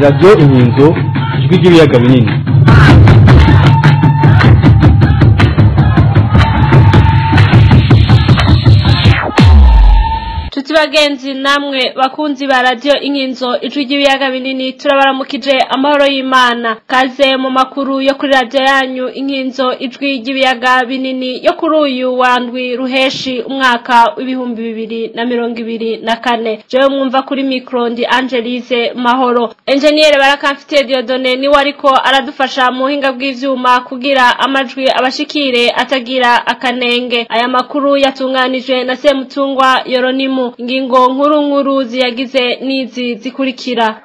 Radiyo Inkinzo, ijwi ry'ibiyaga binini. Tuti bagenzi namwe bakunzi ba Radio Inkinzo, ijwi ry'ibiyaga binini, turabaramukije amahoro y'Imana. Kaze mu makuru yo kuri radio yanyu Inkinzo, ijwi ry'ibiyaga binini, yo kuri uyu wa ndwi ruheshi umwaka w'2024. Jewe mwumva kuri micro ndi Angelise Mahoro. Engineer Barakamfitiye Dieudonné niwe ariko aradufasha mu buhinga bw'ivyuma kugira amajwi abashikire atagira akanenge. Aya makuru yatunganijwe na Semutungwa Yoronimu. Ingingo nkuru nkuru ziyagize nizi zikurikira.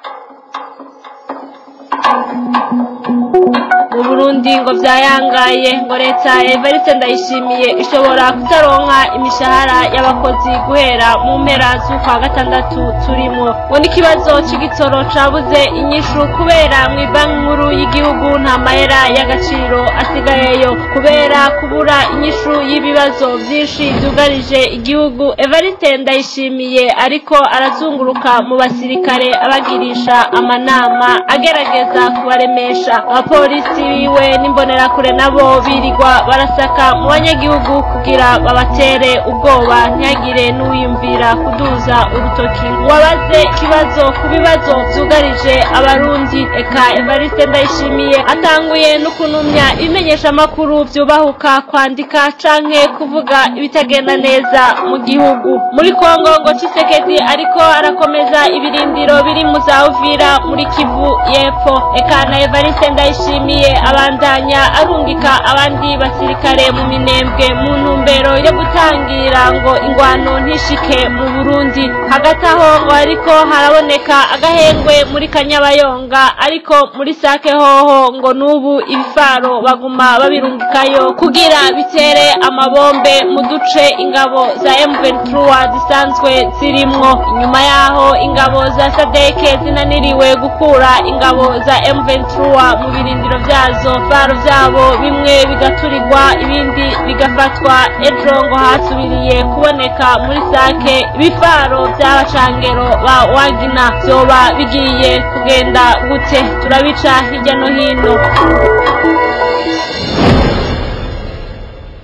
Mu Burundi ngo vyayangaye, ngo leta Evariste Ndayishimiye ishobora kutaronka imishahara y'abakozi guhera mu mpera z'ukwa gatandatu turimwo. Ngo n'ikibazo c'igitoro cabuze inyishu kubera mw'ibanki nkuru y'igihugu nta mahera y'agaciro asigayeyo. Kubera kubura inyishu y'ibibazo vyinshi vyugarije igihugu, Evariste Ndayishimiye ariko arazunguruka mu basirikare abagirisha amanama agerageza kubaremesha. Abapolisi biwe n'imbonerakure nabo birirwa barasaka mu banyagihugu kugira babatere ubwoba, ntihagire n'uwiyumvira kuduza urutoki wabaze ikibazo ku bibazo vyugarije Abarundi. Eka Evariste Ndayishimiye atanguye no kunumya ibimenyeshamakuru vyubahuka kwandika canke kuvuga ibitagenda neza mu gihugu. Muri Kongo ngo Tshisekedi ariko arakomeza ibirindiro biri mu za Uvira muri Kivu y'Epfo. Eka na Evariste Ndayishimiye abandanya arungika abandi basirikare mu Minembwe mu ntumbero yo gutangira ngo ingwano ntishike mu Burundi. Hagati aho ngo ariko haraboneka agahengwe muri Kanyabayonga, ariko muri Sake hoho ngo nubu ibifaro baguma babirungikayo kugira bitere amabombe mu duce ingabo za M23 zisanzwe zirimwo. Inyuma yaho ingabo za SADC zinaniriwe gukura ingabo za M23 mu birindiro vyazo, baro vyabo bimwe bigaturirwa ibindi bigafatwa. Ejo ngo hasubiriye kuboneka muri Sake ibifaro vy'abacangero ba Wagner. Vyoba bigiye kugenda gute? Turabica hirya no hino.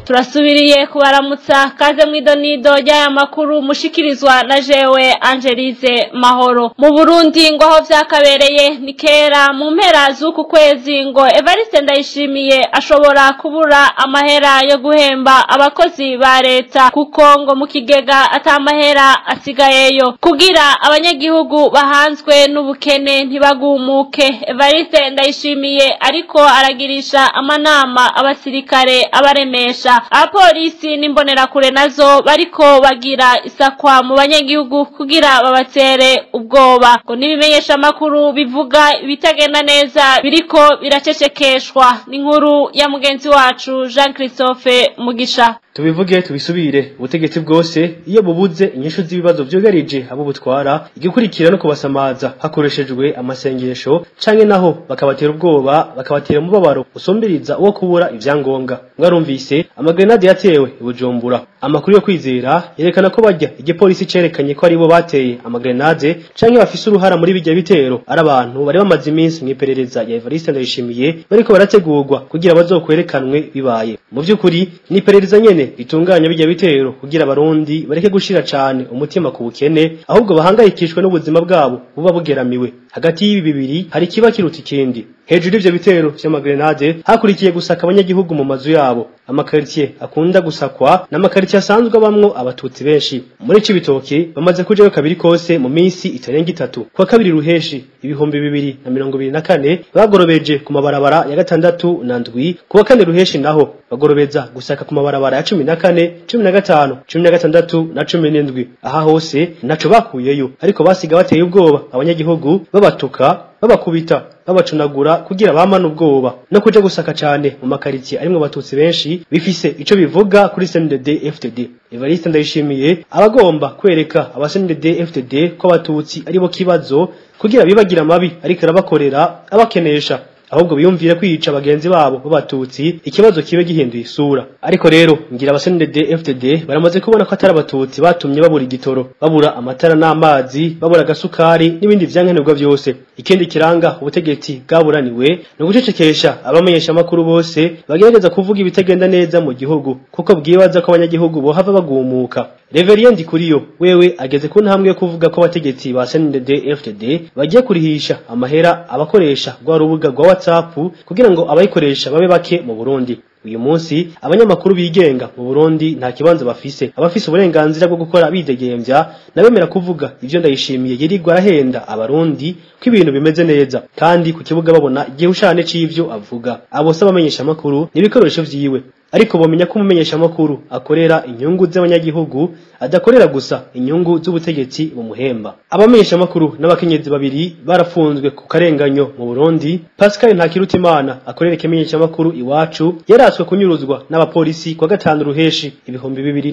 Turasubiriye kubaramutsa, kaze mwidonido ry'aya makuru mushikirizwa na jewe Angelise Mahoro. Mu Burundi ngo aho vyakabereye ni kera mu mpera z'uku kwezi ngo Evariste Ndayishimiye ashobora kubura amahera yo guhemba abakozi ba leta, kuko ngo mu kigega atamahera asigayeyo. Kugira abanyagihugu bahanzwe n'ubukene ntibagumuke, Evariste Ndayishimiye ariko aragirisha amanama abasirikare abaremesha. Abapolisi n'imbonerakure nazo bariko bagira isakwa mu banyagihugu kugira babatere ubwoba. Ngo n'ibimenyesha makuru bivuga ibitagenda neza biriko biracecekeshwa. N'inkuru ya mugenzi wacu Jean Christophe Mugisha. Tubivuge tubisubire, ubutegetsi bwose iyo bubuze inyishu z'ibibazo vyugarije abo butwara, igikurikira no kubasamaza hakoreshejwe amasengesho canke naho bakabatera ubwoba, bakabatera umubabaro usumbiriza uwo kubura ivyangombwa. Mwarumvise amagrenade yatewe i Bujumbura. Amakuru yo kwizera yerekana ko barya igipolisi cerekanye ko aribo bateye amagrenade canke bafise uruhara muri bijya bitero, ari abantu bari bamaze iminsi mw'iperereza ya Evariste Ndayishimiye bariko barategurwa kugira bazokwerekanwe bibaye. Mu vy'ukuri ni iperereza nyene itunganya bijya bitero kugira Abarundi bareke gushira cane umutima ku bukene, ahubwo bahangayikishwe n'ubuzima bwabo buba bugeramiwe. Hagati y'ibi bibiri hari kiba kiruta ikindi. Hejuru y'ivyo bitero vy'amagrenade hakurikiye gusaka abanyagihugu mu mazu yabo. Amakaritiye akunda gusakwa n'amakaritiye asanzwe abamwo abatutsi benshi. Muri Cibitoke bamaze kujayo kabiri kose mu minsi itarenga itatu. Kwa kabiri ruheshi 2024 bagorobeje ku mabarabara ya 6 na 7. Kuwa kane ruheshi naho bagorobeza gusaka ku mabarabara ya 14, 15, 16 na 17. Aha hose naco bakuyeyo, ariko basiga bateye ubwoba abanyagihugu, babatuka, babakubita, babacunagura kugira bamane ubwoba. No kuja gusaka cane mu makaritsiye arimwo abatutsi benshi bifise ico bivuga kuri CNDD FDD. Evariste Ndayishimiye abagomba kwereka aba CNDD FDD ko abatutsi aribo kibazo kugira bibagira amabi ariko arabakorera abakenesha. Ahubwo biyumvire kwica bagenzi babo b'abatutsi, ikibazo kibe gihinduye isura. Ariko rero ngira aba CNDD FDD baramaze kubona ko atari abatutsi batumye babura igitoro, babura amatara n'amazi, babura agasukari n'ibindi vyankenerwa vyose. Ikindi kiranga ubutegetsi bwaburaniwe ni ugucecekesha abamenyesha makuru bose bagerageza kuvuga ibitagenda neza mu gihugu, kuko bwibaza ko abanyagihugu bohava bagumuka. Reverien Ndikuriyo wewe ageze ku ntambwe yo kuvuga ko abategetsi ba CNDD FDD bagiye kurihisha amahera abakoresha rwa rubuga rwa WhatsApp kugira ngo abayikoresha babe bake mu Burundi. Uyu munsi abanyamakuru bigenga mu Burundi nta kibanza bafise, abafise uburenganzira bwo gukora bidegemvya nabemera kuvuga ivyo Ndayishimiye yirirwa arahenda abarundi ko ibintu bimeze neza, kandi ku kibuga babona igihushane c'ivyo avuga. Abo se abamenyesha makuru n'ibikoresho vyiwe, ariko bomenya ko umumenyesha makuru akorera inyungu z'abanyagihugu, adakorera gusa inyungu z'ubutegetsi bumuhemba. Abamenyesha makuru n'abakenyezi babiri barafunzwe ku karenganyo mu Burundi. Pascal Ntakirutimana akorera ikimenyesha makuru Iwacu yaratswe kunyuruzwa n'abapolisi kwa gatanu ruheshi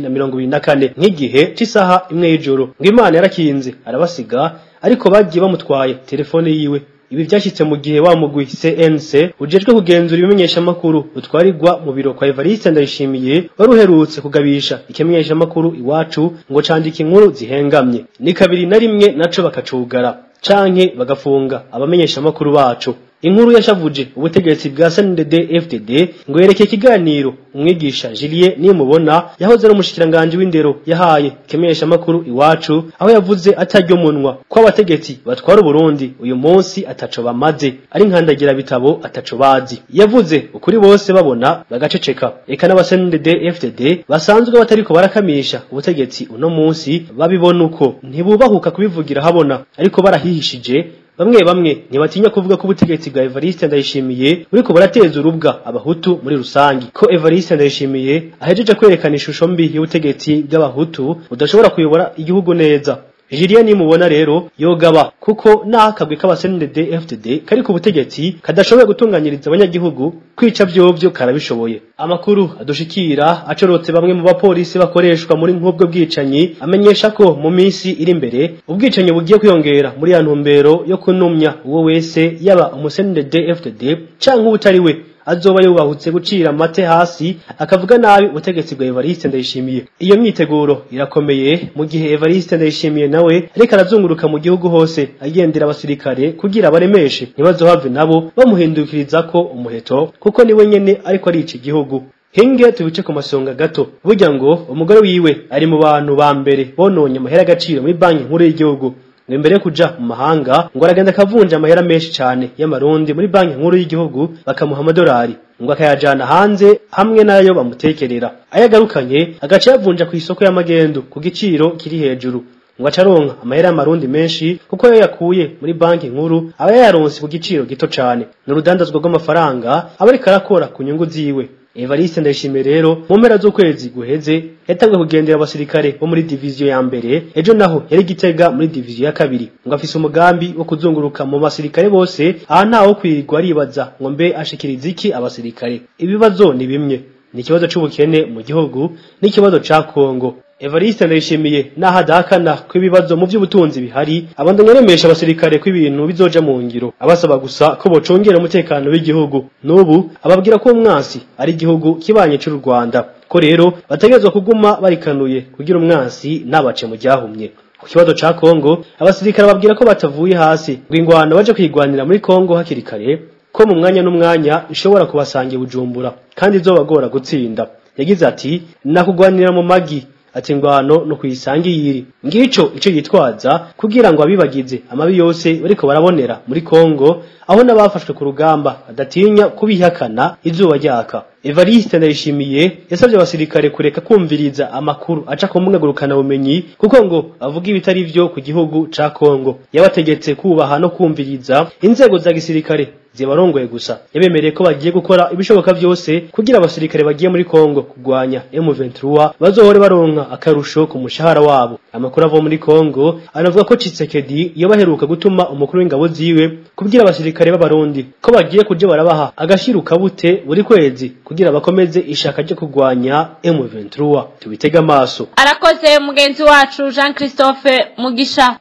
2024 nk'igihe c'isaha imwe y'ijoro. Ngo Imana yarakinze arabasiga, ariko bagiye bamutwaye telefone yiwe. Ibi vyashitse mu gihe wa mugwi CNC ujejwe kugenzura ibimenyesha makuru utwarirwa mu biro kwa Evariste Ndayishimiye waruherutse kugabisha ikimenyesha makuru Iwacu ngo candika inkuru zihengamye. Ni kabiri na rimwe naco bakacugara canke bagafunga abamenyesha makuru bacu. Inkuru yashavuje ubutegetsi bwa CNDD FDD ngo yereke ikiganiro umwigisha Julien Nimubona yahoze ari umushikiranganje w'indero yahaye ikimenyesha makuru Iwacu, aho yavuze ataryo munwa ko abategetsi batwara Burundi uyu munsi ataco bamaze, ari nkandagira bitabo ataco bazi. Yavuze ukuri bose babona bagaceceka. Eka n'aba CNDD FDD basanzwe batariko barakamisha ubutegetsi uno munsi babibona uko, ntibubahuka kubivugira habona, ariko barahihishije. Bamwe bamwe ntibatinya kuvuga ko ubutegetsi bwa Evariste Ndayishimiye buriko burateza urubwa abahutu muri rusangi, ko Evariste Ndayishimiye ahejeje kwerekana ishusho mbi y'ubutegetsi bw'abahutu budashobora kuyobora igihugu neza. Julien Nimubona rero yogaba, kuko n'akagwi k'aba CNDD FDD kari ku butegetsi kadashoboye gutunganyiriza abanyagihugu, kwica vyovyo karabishoboye. Amakuru adushikira acorotse bamwe mu bapolisi bakoreshwa muri nk'ubwo bwicanyi amenyesha ko mu minsi iri imbere ubwicanyi bugiye kwiyongera muri ya ntumbero yo kunumya uwo wese, yaba umu CNDD FDD canke uwutari we azoba yubahutse gucira amate hasi akavuga nabi ubutegetsi bwa Evariste Ndayishimiye. Iyo myiteguro irakomeye mu gihe Evariste Ndayishimiye nawe ariko arazunguruka mu gihugu hose agendera abasirikare kugira baremeshe ntibazohave nabo bamuhindukiriza ko umuheto, kuko niwe nyene ariko arica igihugu. Hinge tubice ku masonga gato, burya ngo umugore wiwe ari mu bantu ba mbere bononye amahera agaciro muri banki nkuru y'igihugu. Ngo imbere yo kuja mu mahanga ngo aragenda akavunja amahera menshi cane y'amarundi muri banki nkuru y'igihugu bakamuha amadolari, ngo akayajana hanze hamwe nayo bamutekerera. Ayagarukanye agaca yavunja ku isoko y'amagendu ku giciro kiri hejuru, ngo acaronka amahera y'amarundi menshi kuko yo yakuye muri banki nkuru aba yayaronse ku giciro gito cane. N'urudandazwa rw'amafaranga aba ariko arakora ku nyungu ziwe. Evariste Ndayishimiye rero mu mpera z'ukwezi guheze yatangiye kugendera abasirikare bo muri diviziyo ya mbere, ejo naho yari Gitega muri diviziyo ya kabiri. Ngo afise umugambi wo kuzunguruka mu basirikare bose, aha ntawo kwirirwa aribaza ngo mbe ashikiriza iki abasirikare. Ibibazo ni bimwe, ni ikibazo c'ubukene mu gihugu n'ikibazo ca Kongo. Evariste Ndayishimiye naho adahakana ko ibibazo mu vy'ubutunzi bihari, abandanya aremesha abasirikare ko ibintu bizoja mu ngiro, abasaba gusa ko bocongera umutekano w'igihugu. N'ubu ababwira ko umwansi ari igihugu kibanye c'u Rwanda, ko rero bategerezwa kuguma barikanuye kugira umwansi nabace mu ryahumye. Ku kibazo ca Kongo, abasirikare babwira ko batavuye hasi ngo ingwano baje kwigwanira muri Kongo hakiri kare, ko mu mwanya n'umwanya ishobora kubasanga i Bujumbura kandi izobagora gutsinda. Yagize ati nakugwanira mu magi, ati ngwano no kuyisanga iyiri. Ngico ico yitwaza kugira ngo abibagize amabi yose bariko barabonera muri Kongo, aho n'abafashwe ku rugamba adatinya kubihakana izuba ryaka. Evariste Ndayishimiye yasabye abasirikare kureka kumviriza amakuru aca ku mbuga ngurukanabumenyi, kuko ngo avuga ibitari vyo ku gihugu ca Kongo. Yabategetse kubaha no kumviriza inzego za gisirikare zibarongoye gusa. Yabemereye ko bagiye gukora ibishoboka vyose kugira abasirikare bagiye muri Kongo kugwanya M23 bazohore baronka akarusho ku mushahara wabo. Amakuru ava muri Kongo anavuga ko Tshisekedi yobaheruka gutuma umukuru w'ingabo ziwe kubwira abasirikare b'abarundi ko bagiye kuja barabaha agashiruka bute buri kwezi kugira bakomeze ishaka ryo kugwanya M23. Tubitega amaso. Arakoze mugenzi wacu Jean Christophe Mugisha.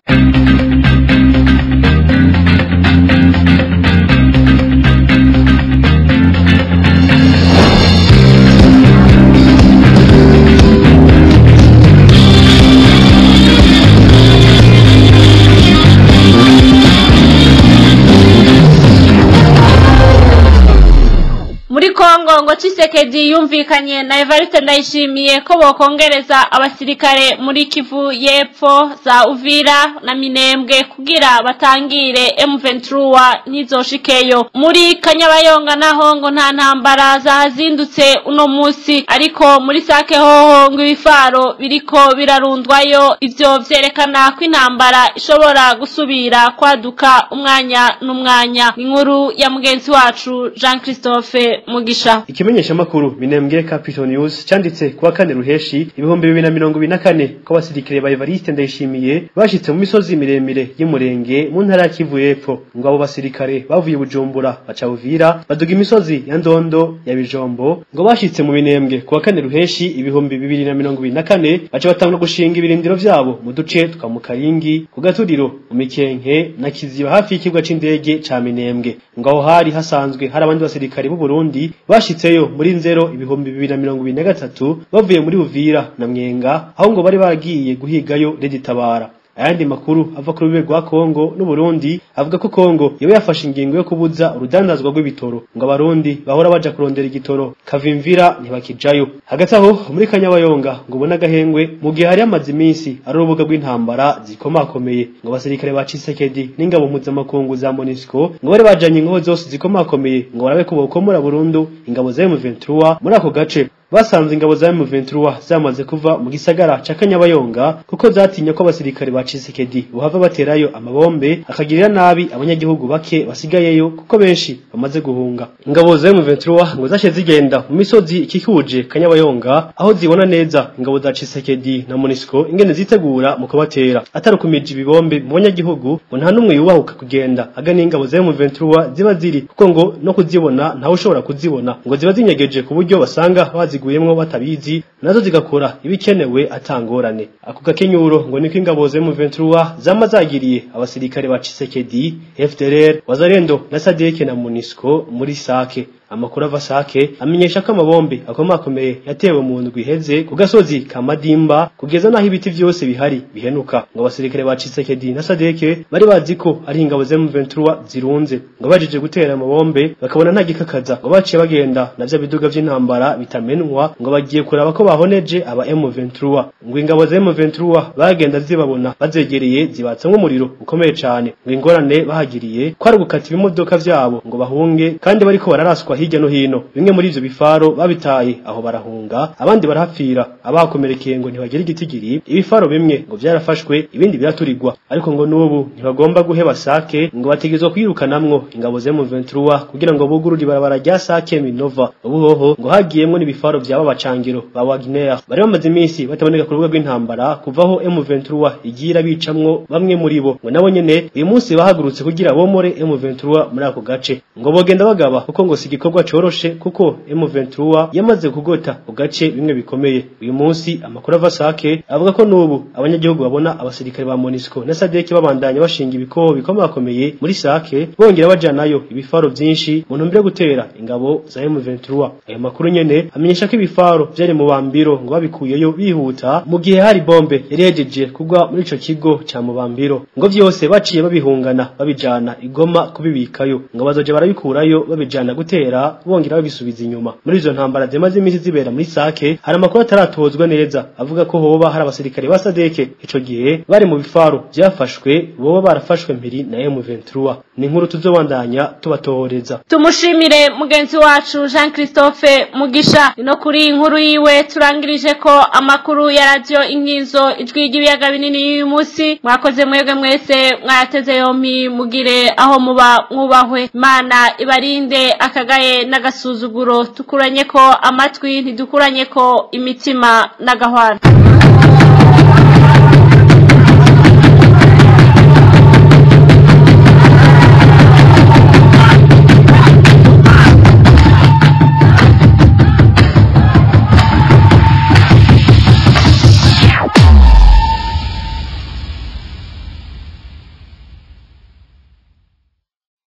Tshisekedi yumvikanye na Evariste Ndayishimiye ko bokongereza abasirikare muri Kivu y'Epfo za Uvira na Minembwe kugira batangire M23 ntizoshikeyo. Muri Kanyabayonga naho ngo nta ntambara zahazindutse uno musi, ariko muri Sake hoho ngo ibifaro biriko birarundwayo, ivyo vyerekana ko intambara ishobora gusubira kwaduka umwanya n'umwanya. Inkuru ya mugenzi wacu Jean Christophe Mugisha. Ikimenyesha makuru Minembwe Capital News canditse kuwa kane ruheshi 2024 ko abasirikare ba Evariste Ndayishimiye bashitse mu misozi miremire y'Umurenge mu ntara ya Kivu y'Epfo. Ngo abo basirikare bavuye Bujumbura baca Uvira baduga imisozi ya Ndondo ya Bijombo, ngo bashitse mu Minembwe kuwa kane ruheshi 2024 baca batangura gushinga ibirindiro vyabo mu duce twa Mukaringi, ku Gaturiro, mu Mikenke na Kiziba hafi y'ikibuga c'indege ca Minembwe. Ngo aho hari hasanzwe hari abandi basirikare b'u Burundi bashitseyo muri nzero 2023 bavuye muri Uvira na Mwenga, aho ngo bari bagiye guhigayo Reditabara. Ayandi makuru ava ku rubebe rwa Kongo n'u Burundi avuga ko Kongo yoba yafashe ingingo yo kubuza urudandazwa rw'ibitoro, ngo abarundi bahora baja kurondera igitoro kavimvira ntibakijayo. Hagati aho muri Kanyabayonga ngo ubona agahengwe mu gihe hari amaze iminsi ari urubuga rw'intambara zikomakomeye, ngo abasirikare ba Tshisekedi n'ingabo mpuzamakungu za MONUSCO ngo bari bajanye inkoho zose zikomakomeye ngo barabe ko bokomora burundu ingabo za M23 muri ako gace. Basanze ingabo za M23 zamaze kuva mu gisagara ca Kanyabayonga kuko zatinya ko abasirikare ba Tshisekedi bohava baterayo amabombe akagirira nabi abanyagihugu bake basigayeyo kuko benshi bamaze guhunga. Ingabo za M23 ngo zashe zigenda mu misozi ikikuje Kanyabayonga aho zibona neza ingabo za Tshisekedi na MONUSCO ingene zitegura mu kubatera. Atarukumije ibibombe mu banyagihugu ngo nta numwe yubahuka kugenda agana ingabo za M23 ziba ziri, kuko ngo no kuzibona ntawe ushobora kuzibona, ngo ziba zinyegeje ku buryo basanga baziguyemwo batabizi, nazo zigakora ibikenewe atangorane. Ako gakenyuro ngo niko ingabo za M23 zama zagiriye abasirikare ba Tshisekedi, FDLR, Wazalendo na SADC na MONUSCO muri Sake. Amakuru ava Sake amenyesha ko amabombe akomakomeye yatewe mu ndwi iheze ku gasozi ka Madimba kugeza naho ibiti vyose bihari bihenuka. Ngo abasirikare ba Tshisekedi na SADC bari bazi ko ari ingabo za M23 zirunze, ngo bajeje gutera amabombe bakabona nta gikakaza, ngo baciye bagenda na vya biduga vy'intambara bitamenwa, ngo bagiye kuraba ko bahoneje aba M23. Ngo ingabo za M23 bagenda zibabona bazegereye zibatsamwo umuriro ukomeye cane, ngo ingorane bahagiriye kwari gukata ibimodoka vyabo ngo bahunge, kandi bariko bararaswa hirya no hino. Bimwe muri ivyo bifaro babitaye aho barahunga, abandi barahapfira, abakomerekeye ngo ntibagira igitigiri. Ibifaro bimwe ngo vyarafashwe, ibindi biraturirwa, ariko ngo nubu ntibagomba guheba Sake, ngo bategezwa kwirukanamwo ingabo za M23 kugira ngo bugurure ibarabara rya Sake Minova. Ubu hoho ngo hagiyemwo n'ibifaro vyaba bacangiro ba Wagner bari bamaze iminsi bataboneka ku rubuga rw'intambara kuvaho M23 igira bicamwo bamwe muri bo, ngo nabo nyene uyu munsi bahagurutse kugira bomore M23 muri ako gace. Ngo bogenda bagaba kuko ngo si igikorwa coroshe, kuko M23 yamaze kugota ugace bimwe bikomeye. Uyu munsi amakuru ava Sake avuga ko nubu abanyagihugu babona abasirikare ba MONUSCO na SADC babandanya bashinga ibikoho bikomakomeye muri Sake, bongera bajanayo ibifaro vyinshi mu ntumbero yo gutera ingabo za M23. Ayo makuru nyene amenyesha ko ibifaro vyari mu Bambiro ngo babikuyeyo bihuta mu gihe hari bombe yari yejeje kugwa muri ico kigo ca Mubambiro, ngo vyose baciye babihungana babijana igoma kubibikayo, ngo bazoje barabikurayo babijana gutera bongera babisubiza inyuma. Muri izo ntambara zimaze iminsi zibera muri Sake hari amakuru ataratozwa neza avuga ko hoba hari abasirikare ba SADC ico gihe bari mu bifaro vyafashwe boba barafashwe mpiri na M23. Ni inkuru tuzobandanya tubatohoreza. Tumushimire mugenzi wacu Jean Christophe Mugisha. No kuri inkuru yiwe turangirije ko amakuru ya radio Inkinzo ijwi ry'ibiyaga binini y'uyu munsi. Mwakoze mwebwe mwese mwateze yompi, mugire aho muba mwubahwe. Imana ibarinde akagaye n'agasuzuguro. Tukuranye ko amatwi, ntidukuranye ko imitima n'agahwana.